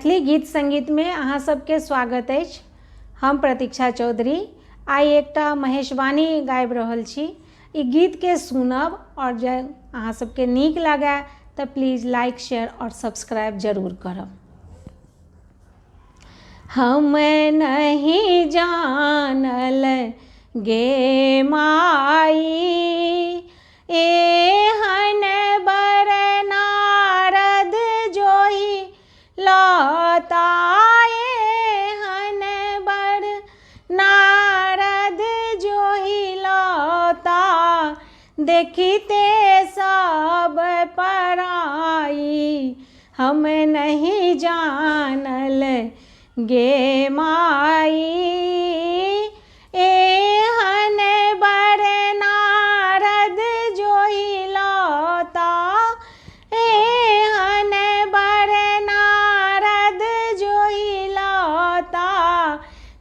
मैथिली गीत सङ्गीतमे अहाँ सबके स्वागत अछि। हम प्रतीक्षा चौधरी आइ एकटा महेशवाणी गाबि रहल छी। ई गीतके सुनब आओर जे अहाँ सबके नीक लागए तऽ प्लीज लाइक शेयर आओर सब्सक्राइब जरूर करब। हम नहीं जानल गे माई, एहन बर नारद जोहि लता, एहन बर नारद जोहि लता, देखिते सब पराई, हम नहीं जानल गे माई, एहन बर नारद जोहि लता, एहन बर नारद जोहि लता,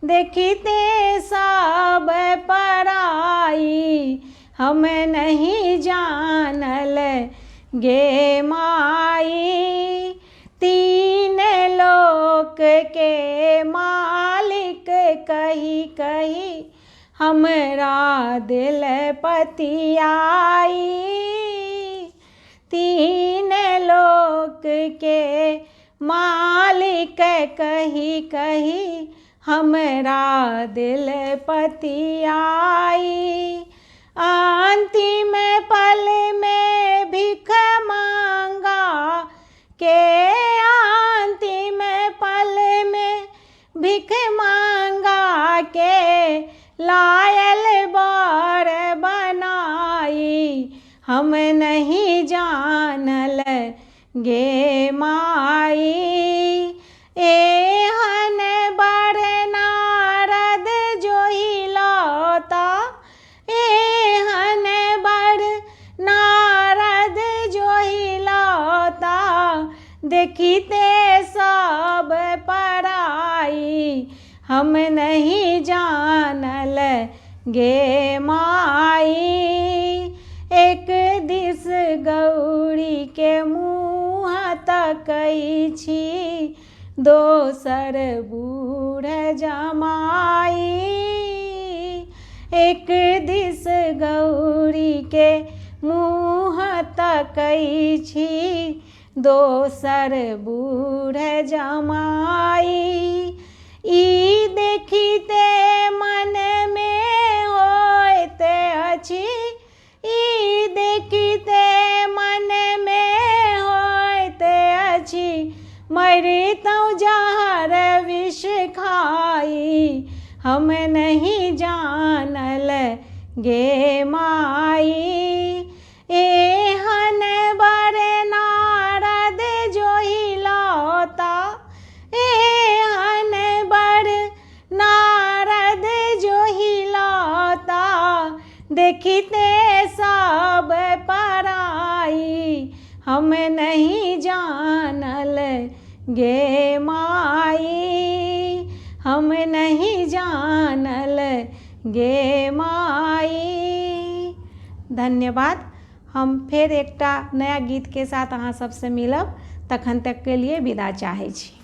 देखिते सब पराई, हम नहीं जानल गे माई। तीन लोक के मालिक कही कही हमरा दिल पतियाई, तीन लोक के मालिक कही कही हमरा दिल पतियाई। अंतिम पल में भीख मांगा के, अंतिम पल में भीख मांगा के लायल बर बनाई, हम नहीं जानल गे माई, एहन बर नारद जोहि लता, एहन बर नारद जोहि लता, देखिते सब पराई, हम नहीं जानल गे माई। एक दिस गौरी के मुँह तकै छी, दोसर बूढ़ जमाई, एक दिस गौरी के मुँह तकै छी, दोसर बूढ़ जमाई। ई देखिते मन मे होइत अछि, ई देखिते मन मे होइत अछि, मरितहुँ जहर विष खाई, हम नहीं जानल गे माई, एहन बर नारद जोहि लता, एहन बर नारद जोहि लता, देखिते सब पराई, हम नहीं जानल गे माई, हम नहीं जानल गे माई। धन्यवाद। हम फेर एकटा नया गीतके साथ अहाँ सबसँ मिलब, तखन तकके लिए विदा चाहै छी।